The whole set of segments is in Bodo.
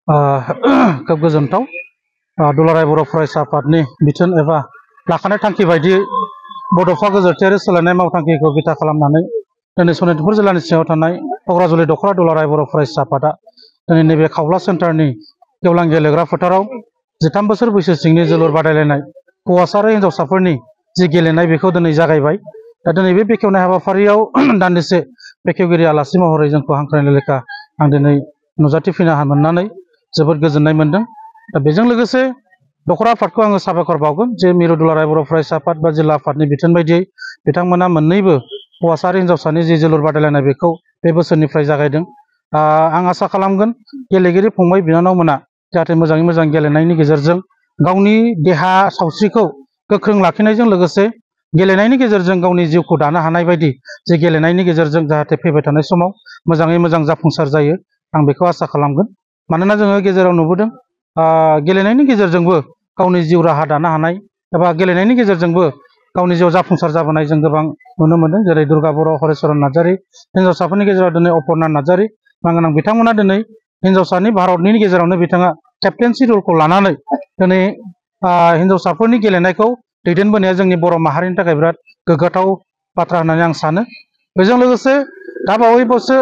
खोब गोजोनथाव दुलाराय बर' फरायसा आफादनि बिथोन एबा लाखानाय थांखि बायदियै बड'फा गोजोरथियारि सोलायनाय मावथांखिखौ बिथा खालामनानै दिनै सनितपुर जिल्लानि सिङाव थानाय क'क्राझार दख'रा दुलाराय बर' फरायसा आफादा दिनै नैबे खावला सेन्टारनि गेवलां गेलेग्रा फोथाराव 13 बोसोर बैसो सिंनि जोलुर बादायलायनाय हौवासा आरो हिन्जावसाफोरनि जि गेलेनाय बेखौ दिनै जागायबाय। दा दिनै बे बेखेवनाय हाबाफारियाव दान्दिसे बेखेवगिरि आलासि महरै जोंखौ हांख्रायनाय लेखा आं दिनै नुजाथिफैनो मोननानै जोबोद गोजोननाय मोनदों। दा बेजों लोगोसे दख'रा आफादखौ आङो साबायखर बावगोन जे मिरु दुलाराय बर' फरायसा आफाद बा जिल्ला आफादनि बिथोन बायदियै बिथांमोना मोननैबो हौवासा आरो हिन्जावसानि जि जोलुर बादायलायनाय बेखौ बे बोसोरनिफ्राय जागायदों। आं आसा खालामगोन गेलेगिरि फंबाय बिनानावमोना जाहाथे मोजाङै मोजां गेलेनायनि गेजेरजों गावनि देहा सावस्रिखौ गोख्रों लाखिनायजों लोगोसे गेलेनायनि गेजेरजों गावनि जिउखौ दानो हानाय बायदि जे गेलेनायनि गेजेरजों जाहाथे फैबाय थानाय समाव मोजाङै मोजां जाफुंसार जायो आं बेखौ आसा खालामगोन। मानोना जोङो गेजेराव नुबोदों गेलेनायनि गेजेरजोंबो गावनि जिउ राहा दानो हानाय एबा गेलेनायनि गेजेरजोंबो गावनि जिउआव जाफुंसार जाबोनाय जों गोबां नुनो मोनदों। जेरै दुर्गा बर', हलिचरन नार्जारी, हिन्जावसाफोरनि गेजेराव दिनै अपर्ना नार्जारी मानगोनां बिथांमोना दिनै हिन्जावसानि भारतनि गेजेरावनो बिथाङा केप्टेनसि रलखौ लानानै दिनै हिन्जावसाफोरनि गेलेनायखौ दैदेनबोनाया जोंनि बर' माहारिनि थाखाय बिराद गोग्गाथाव बाथ्रा होननानै आं सानो। बेजों लोगोसे दा बावैसो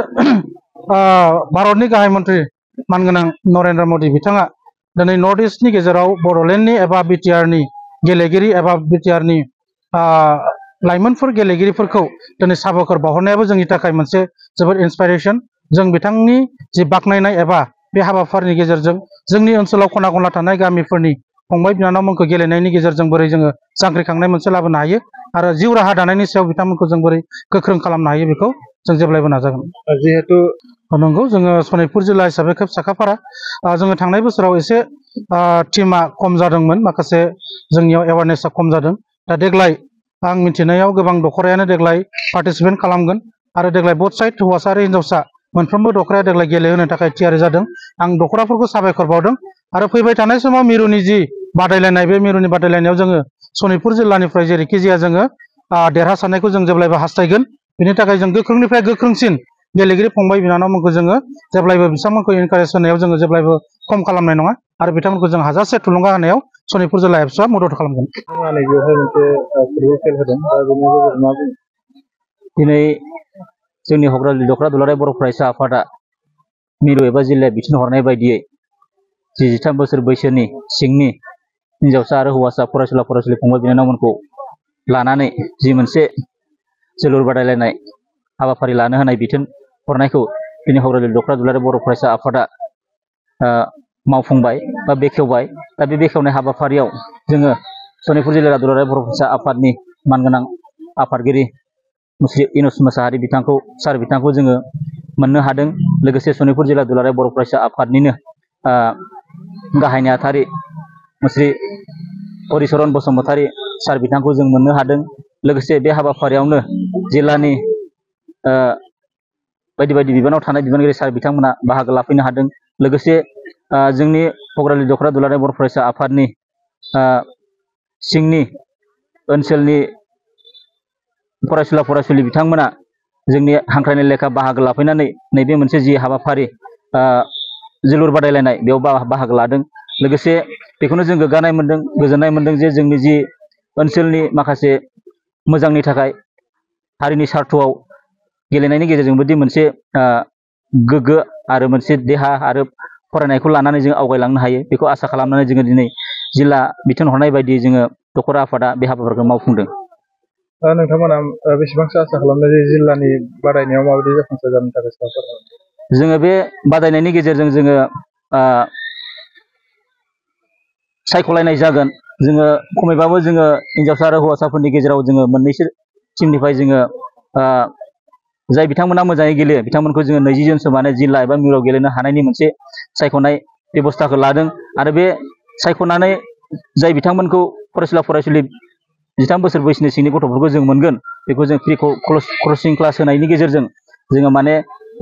भारतनि गाहाय मन्थ्रि मानगोनां नरेन्द्र मदि बिथाङा दिनै नर्थ इस्टनि गेजेराव बड'लेण्डनि एबा बिटिआरनि गेलेगिरि एबा बिटिआरनि लाइमोनफोर गेलेगिरिफोरखौ दिनै साबायखर बावहरनायाबो जोंनि थाखाय मोनसे जोबोद इन्सपाइरेसन। जों बिथांनि जि बाख्नायनाय एबा बे हाबाफारिनि गेजेरजों जोंनि ओनसोलाव खना खनला थानाय गामिफोरनि फंबाय बिनानावमोनखौ गेलेनायनि गेजेरजों बोरै जोङो जांख्रिखांनाय मोनसे लाबोनो हायो आरो जिउ राहा दानायनि सायाव बिथांमोनखौ जों बोरै गोख्रों खालामनो हायो बेखौ जों जेब्लायबो नाजागोन। जिहेतु नंगौ जोङो सनितपुर जिल्ला हिसाबै खोब साखाफारा जोङो थांनाय बोसोराव एसे टिमा खम जादोंमोन, माखासे जोंनियाव एवारनेसा खम जादों। दा देग्लाय आं मिथिनायाव गोबां दख'रायानो देग्लाय पार्टिसिपेट खालामगोन आरो देग्लाय बथ साइड हौवासा आरो हिन्जावसा मोनफ्रोमबो दख'राया देग्लाय गेलेहोनो थाखाय थियारि जादों। आं दख'राफोरखौ साबायखर बावदों आरो फैबाय थानाय समाव मिरुनि जि बादायलायनाय बे मिरुनि बादायलायनायाव जोङो सनितपुर जिल्लानिफ्राय जेरैखि जाया जोङो देरहासारनायखौ जों जेब्लायबो हास्थायगोन। बेनि थाखाय जों गोख्रोंनिफ्राय गोख्रोंसिन गेलेगिरि फंबाय बिनानावमोनखौ जोङो जेब्लायबो बिथांमोनखौ इनकारेज होनायाव जोङो जेब्लायबो खम खालामनाय नङा आरो बिथांमोनखौ जों हाजासे थुलुंगा होनायाव सनितपुर जिल्ला एबसुआ मदद खालामगोन। दिनै जोंनि दख'रा दुलाराय बर' फरायसा आफादा मिरु एबा जिल्लाया बिथोन हरनाय बायदियै 13 बोसोर बैसोनि सिंनि हिन्जावसा आरो हौवासा फरायसुला फरायसुलि फंबाय बिनानावमोनखौ लानानै जि मोनसे जोलुर बादायलायनाय हाबाफारि लानो होनाय बिथोन हरनायखौ दिनै दख'रा दुलाराय बर' फरायसा आफादा मावफुंबाय बा बेखेवबाय। दा बे बेखेवनाय हाबाफारियाव जोङो सनितपुर जिल्ला दुलाराय बर' फरायसा आफादनि मानगोनां आफादगिरि मुस्रि इनुस मोसाहारि बिथांखौ जोङो मोननो हादों। लोगोसे सनितपुर जिल्ला दुलाराय बर' फरायसा आफादनिनो गाहाय नेहाथारि मुस्रि हरिचरन बसुमतारी सार बिथांखौ जों मोननो हादों। लोगोसे बे हाबाफारियावनो जिल्लानि बायदि बायदि बिबानाव थानाय बिबानगिरि सार बिथांमोना बाहागो लाफैनो हादों। लोगोसे जोंनि क'क्राझार दख'रा दुलाराय बर' फरायसा आफादनि सिंनि ओनसोलनि फरायसुला फरायसुलि बिथांमोना जोंनि हांख्रायनाय लेखा बाहागो लाफैनानै नैबे मोनसे जि हाबाफारि जोलुर बादायलायनाय बेयाव बाहागो लादों। लोगोसे बेखौनो जों गोग्गानाय मोनदों, गोजोननाय मोनदों जे जोंनि जि ओनसोलनि माखासे मोजांनि थाखाय हारिनि सार्थआव गेलेनायनि गेजेरजोंबो दि मोनसे गोग्गो आरो मोनसे देहा आरो फरायनायखौ लानानै जों आवगायलांनो हायो, बेखौ आसा खालामनानै जोङो दिनै जिल्ला बिथोन हरनाय बायदि जोङो दख'रा आफादा बे हाबाफारिखौ मावफुंदों। नोंथांमोना बेसेबांसो आसा खालामदों जे जिल्लानि बादायनायाव माबायदि जाफुंसार जानो थाखाय साबायखर? जोङो बे बादायनायनि गेजेरजों जोङो सायख'लायनाय जागोन। जोङो खमैबाबो जोङो हिन्जावसा आरो हौवासाफोरनि गेजेराव जोङो मोननैसो टिमनिफ्राय जोङो जाय बिथांमोना मोजाङै गेलेयो बिथांमोनखौ जोङो 20 जनसो माने जिल्ला एबा मिरुआव गेलेनो हानायनि मोनसे सायख'नाय बेबस्थाखौ लादों। आरो बे सायख'नानै जाय बिथांमोनखौ फरायसुला फरायसुलि 13 बोसोर बैसोनि सिंनि गथ'फोरखौ जों मोनगोन, बेखौ जों फ्रि क्रसिं क्लास होनायनि गेजेरजों जोङो माने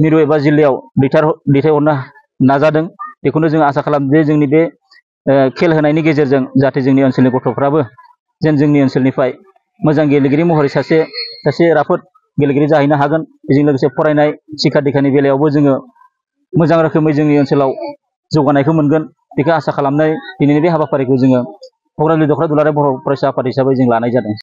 मिरु एबा जिल्लायाव दैथायहरनो नाजादों। बेखौनो जों आसा खालामो जे जोंनि बे खेल होनायनि गेजेरजों जाहाथे जोंनि ओनसोलनि गथ'फ्राबो जेन जोंनि ओनसोलनिफ्राय मोजां गेलेगिरि महरै सासे राफोद गेलेगिरि जाहैनो हागोन। बेजों लोगोसे फरायनाय शिक्षा दिक्षानि बेलायावबो जोङो मोजां रोखोमै जोंनि ओनसोलाव जौगानायखौ मोनगोन बेखौ आसा खालामनाय दिनैनि बे हाबाफारिखौ जोङो क'क्राझार दख'रा दुलाराय बर' फरायसा आफाद हिसाबै जों लानाय जादों।